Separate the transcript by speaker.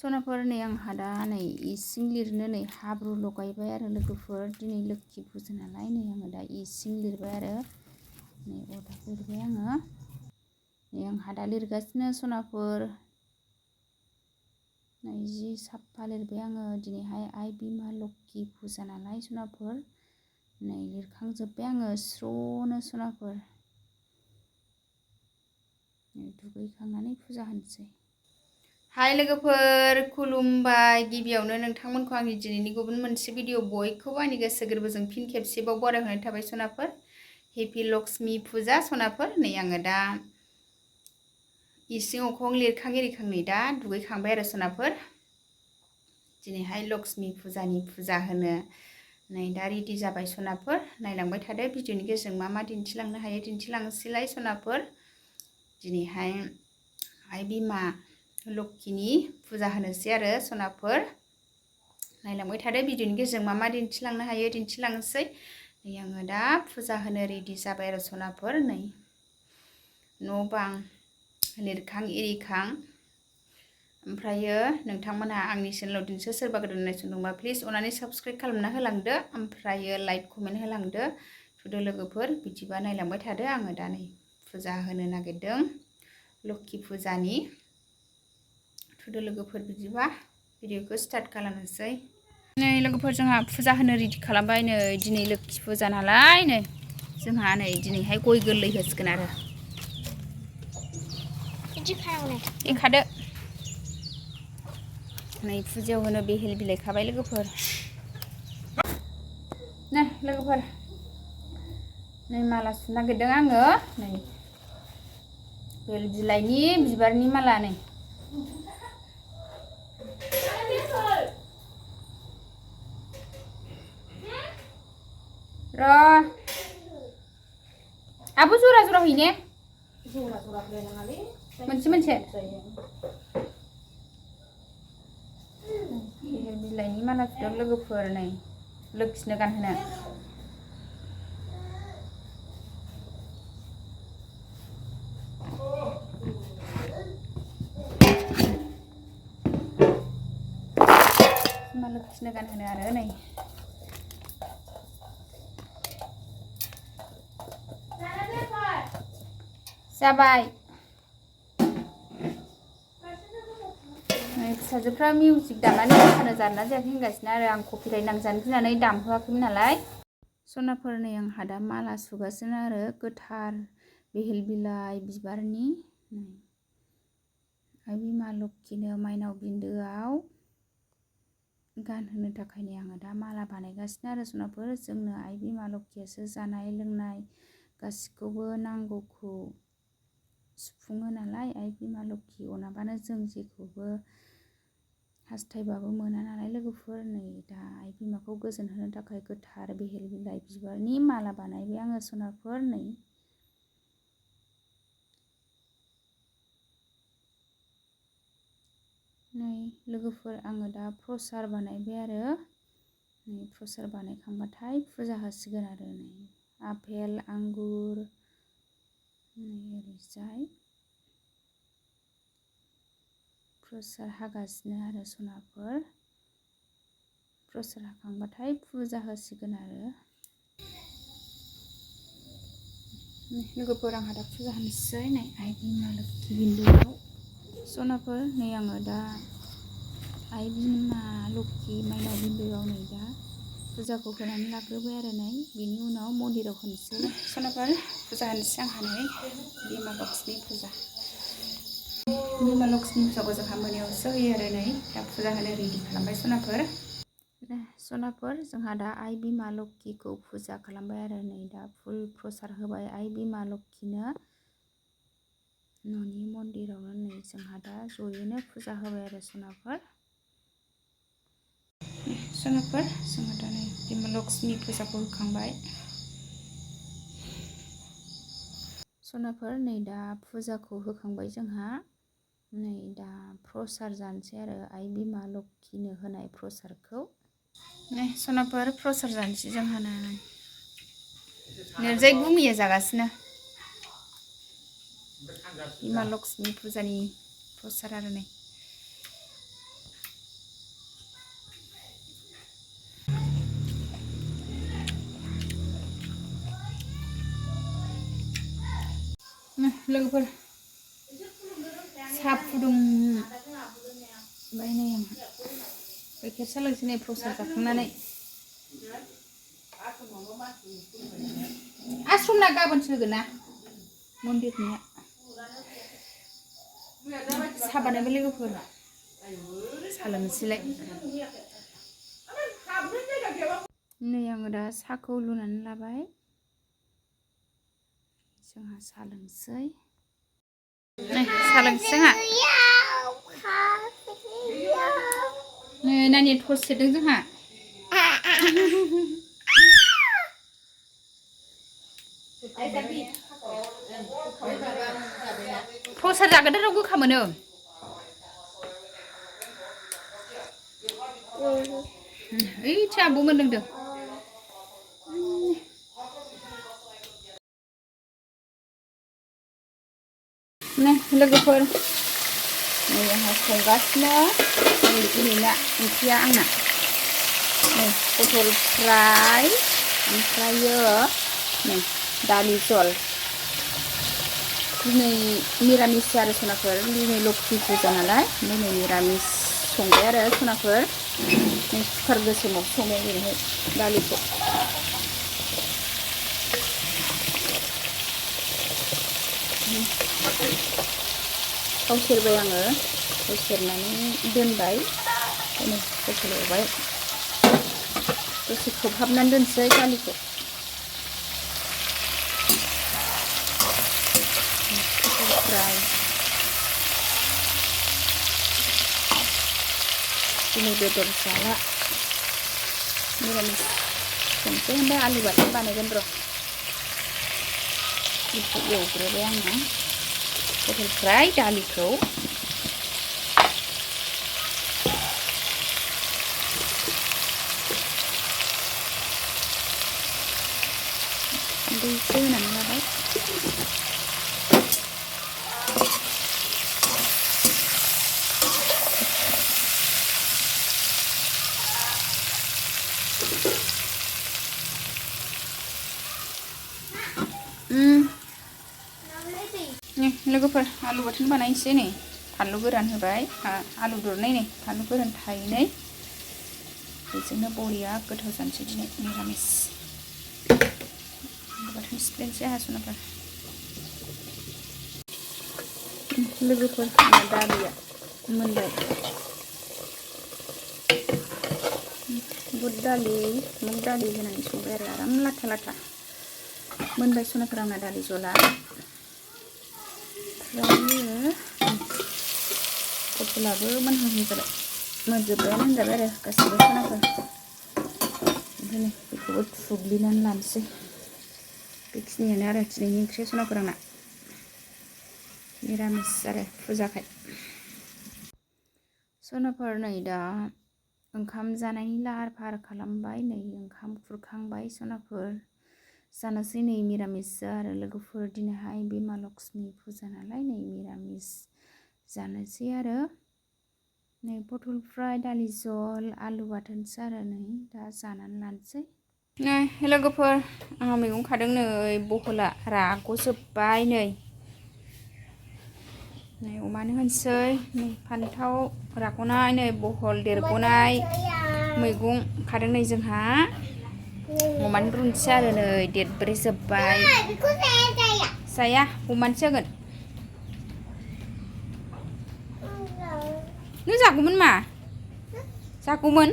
Speaker 1: सनाफोर नै आंहा दा नै इसिं लिरनो नै हाब्रु लगायबाय आरो लोगोफोर दिनै लोखि फुजा नालाय नै आङो दा इसिं लिरबाय आरो नै अरदाब लिरबाय आङो नै आंहा दा लिरगासिनो सनाफोर नै जि साफा लिरबाय आङो दिनैहाय आइ बिमा लोखि फुजा नालाय सनाफोर नै लिरखांजोब्बाय आङो स्र'नो सनाफोर दुगैखांनानै फुजा होनोसै। हाय लोगोफोर खुलुमबाय गिबियावनो नोंथांमोनखौ आंनि दिनैनि गुबुन मोनसे भिडिअ बयखौबो आंनि गोसो गोरबोजों फिन खेबसेबाव बरायहरनाय थाबाय सनाफोर हेपि लक्ष्मी फुजा सनाफोर नै आङो दा इसिं अखं लिरखां एरिखां नै दा दुगैखांबाय आरो सनाफोर दिनैहाय लक्ष्मी फुजानि फुजा होनो नै दा रेडि जाबाय सनाफोर नायलांबाय थादो भिडिअनि गेजेरजों मा मा दिन्थिलांनो हायो दिन्थिलांसैलाय सनाफोर दिनैहाय आइ बिमा लोखिनि फुजा होनोसै आरो सनाफोर नायलांबाय थादो भिडिअनि गेजेरजों मा मा दिन्थिलांनो हायो दिन्थिलांसै नै आङो दा फुजा होनो रेडि जाबाय आरो सनाफोर नै न' बां लिरखां एरिखां ओमफ्रायो नोंथांमोनहा आंनि चेनेलाव दिनैसो सोरबा गोदान नायसनदोंबा प्लिज अननानै साबस्क्राइब खालामना होलांदो ओमफ्रायो लाइक कमेन्ट होलांदो थुदो लोगोफोर बिदिबा नायलांबाय थादो आङो दा नै फुजा होनो नागिरदों लोखि फुजानि थुदो लोगोफोर बिदिबा भिडिअखौ स्टार्ट खालामनोसै। नै लोगोफोर जोंहा फुजा होनो रेडि खालामबाय नै दिनै लोखि फुजा नालाय नै जोंहा नै दिनैहाय गय गोरलै होसिगोन आरो एखादो नै फुजायाव होनो बेहेल बिलाइ खाबाय लोगोफोर नै लोगोफोर नै माला सुनो नागिरदों आङो नै बेल बिलाइनि बिबारनि माला नै र' आब' जरा जरा हैने मोनसे बेहेल बिलाइनि माला सुदों लोगोफोर नै लोखिनो गानहोनो लोखिनो गानहोनो आरो नै जाबाय फिसाजोफ्रा मिउजिक दामनानै मोसानो जाना जायाखै होनगासिनो आरो आं कपिराइट नांजानो गिनानै दामहोआखैमोन नालाय सनाफोर नै आंहा दा माला सुगासिनो आरो गोथार बेहेल बिलाइ बिबारनि आइ बिमा लोखिनो माइनाव बिन्दोआव गानहोनो थाखाय नै आङो दा माला बानायगासिनो आरो सनाफोर जोंनो आइ बिमा लोखियासो जानाय लोंनाय गासिखौबो नांगौखौ सुफुङो नालाय आइ बिमा लोखि अनाबानो जों जेखौबो हास्थायबाबो मोना नालाय लोगोफोर नै दा आइ बिमाखौ गोजोन होनो थाखाय गोथार बेहेल बिलाइ बिबारनि माला बानायबाय आङो सनाफोर नै लोगोफोर आङो दा प्रसाद बानायबाय आरो नै प्रसाद बानायखांबाथाय फुजा होसिगोन आरो नै आपेल आंगुर नै ओरैजाय प्रसाद हागासिनो आरो सनाफोर प्रसाद हाखांबाथाय फुजा होसिगोन आरो लोगोफोर आंहा दा फुजा होनोसै नै आइ बिमा लोखि बिन्दोआव सनाफोर नै आङो दा आइ बिमा लोखि माइनाव बिन्दोआव नै दा फुजाखौ होनानै लाग्रोबाय आरो नै बेनि उनाव मन्दिराव होनोसै सनाफोर फुजा होनोसै आंहा नै बिमा लक्ष्मी फुजा बिमा लक्ष्मी फुजाखौ जोंहा मोनायावसो होयो आरो नै दा फुजा होनो रेडि खालामबाय सनाफोर जोंहा दा आइ बिमा लोखिखौ फुजा खालामबाय आरो नै दा फुल प्रसाद होबाय आइ बिमा लोखिनो न'नि मन्दिरावनो नै जोंहा दा जयैनो फुजा होबाय आरो सनाफोर जोंहा दा नै बिमा लक्ष्मी फुजाखौ होखांबाय सनाफोर नै दा फुजाखौ होखांबाय जोंहा नै दा प्रसाद जानोसै आरो आइ बिमा लोखिनो होनाय प्रसादखौ नै सनाफोर प्रसाद जानोसै जोंहा नोरजाय गुमैया जागासिनो बिमा लक्ष्मी फुजानि प्रसाद आरो नै लोगोफोर साहा फुदुंबाय नै आं गाइखेर साहा लोंसै नै प्रसाद जाखांनानै आश्रमना गाबोनसो होगोन ना मन्दिरनिया साहा बानायबाय लोगोफोर साहा लोंनोसैलाय नै आङो दा साहाखौ लुनानै लाबाय जोंहा साहा लोंसै नै साहा लोंसै जोंहा नै नानि टर्च सेरदों जोंहा प्रसाद जागोन र' गोखा मोनो ओइथिं आब'मोन लोंदों नै लोगोफोर नै आंहा संगासिनो नै दिनैना ओंख्रिया आंना नै पटल फ्राय ओमफ्रायो नै दालि जल दिनै मिरामिस आरो सनाफोर दिनै लक्ष्मी फुजा नालाय ओमफ्राय नै मिरामिस संबाय आरो सनाफोर नै कुकार गोसोमाव संबाय ओरैहाय दालिखौ थाव सेरबाय आङो थाव सेरनानै दोनबाय नै पटल एवबाय दसे खोबहाबनानै दोनसै दालिखौ फ्राय दिनै बेदर जाला मिरामिस संसै ओमफ्राय आलु बाथोन बानायगोन र' बेखौ एवग्रोबाय आङो पटल फ्राय दालिखौ हालदै एसे होनानै लाबाय लोगोफोर आलु बाथोन बानायनोसै नै फानलु गोरान होबाय आलु दरनै नै फानलु गोरान थाइनै बेजोंनो बरिया गोथाव जानोसै दिनै निरामिस आलु बाथोन सिफ्लेनोसै हासनाफोर लोगोफोर दालिया मोनबाय बुद दालि मुग दालि होनानै संबाय आरो आराम लाथा लाथा मोनबाय सनाफोर आंना दालि जला पटलाबो मोनहां जाबाय मोनजोब्बायानो होनजाबाय आरो गासैबो सनाफोर ओमफ्राय बेखौबो थुग्लिनानै लानोसै बेखिनियानो आरो दिनैनि ओंख्रि सनाफोर आंना निरामिस आरो फुजाखाय सनाफोर नै दा ओंखाम जानायनि लाहार फाहार खालामबाय नै ओंखाम खुरखांबाय सनाफोर जानोसै नै मिरामिस आरो लोगोफोर दिनैहाय बिमा लक्ष्मी फुजा नालाय नै मिरामिस जानोसै आरो नै पटल फ्राय दालि जल आलु बाथोनसो आरो नै दा जानानै लानोसै नै लोगोफोर आंहा मैगं खादों नै बहला राग'जोब्बाय नै अमानो होनोसै नै फान्थाव राग'नाय नै बहल देरग'नाय मैगं खादों नै जोंहा अमानो रुनोसै आरो नै देरब्रे जोब्बाय जाया अमानोसो होगोन नों जागौमोन मा जागौमोन